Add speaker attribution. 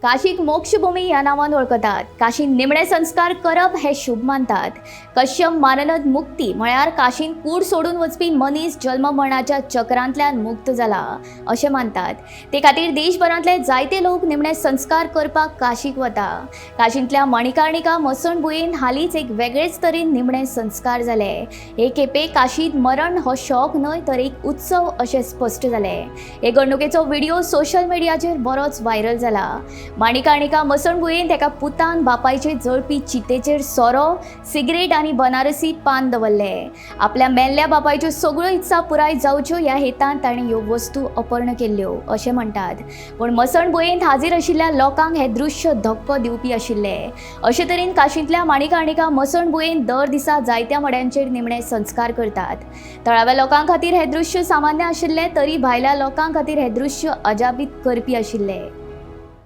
Speaker 1: काशीक मोक्षभूमी ह्या नांवान वळखतात. काशीन निमणे संस्कार करप हे शुभ मानतात. कश्यम माननद मुक्ती म्हळ्यार काशीन कूड सोडून वचपी मनीस जल्म मरणाच्या चक्रांतल्यान मुक्त जाला अशें मानतात. ते खातीर देशभरांतले जायते लोक निमणे संस्कार करपाक काशीक वता. काशींतल्या मणिकर्णिका मसणभुंयेन हालींच एक वेगळेच तरेन निमणे संस्कार जाले. हे खेपे काशींत मरण हो शौक न्हय तर एक उत्सव अशें स्पश्ट जालें. हे घडणुकेचो व्हिडिओ सोशल मिडियाचेर बरोच व्हायरल जाला. माणिकर्णिका मसणभुंयेंत एका पुतान बापायचे जळपी चितेचेर सोरो, सिगरेट आनी बनारसी पान दवरले. आपल्या मेल्ल्या बापायच्यो सगळ्यो इत्सा पुराय जावच्यो ह्या हेतान ताणें ह्यो वस्तू अपर्ण केल्ल्यो अशें म्हणटात. पूण मसणभुंयेंत हाजीर आशिल्ल्या लोकांक हें दृश्य धक्को दिवपी आशिल्लें. अशे तरेन काशींतल्या माणिकर्णिका मसणभुंयेंत दर दिसा जायत्या मड्यांचेर निमणे संस्कार करतात. थळाव्या लोकां खातीर हें दृश्य सामान्य आशिल्लें तरी भायल्या लोकां खातीर हें दृश्य अजापीत करपी आशिल्लें.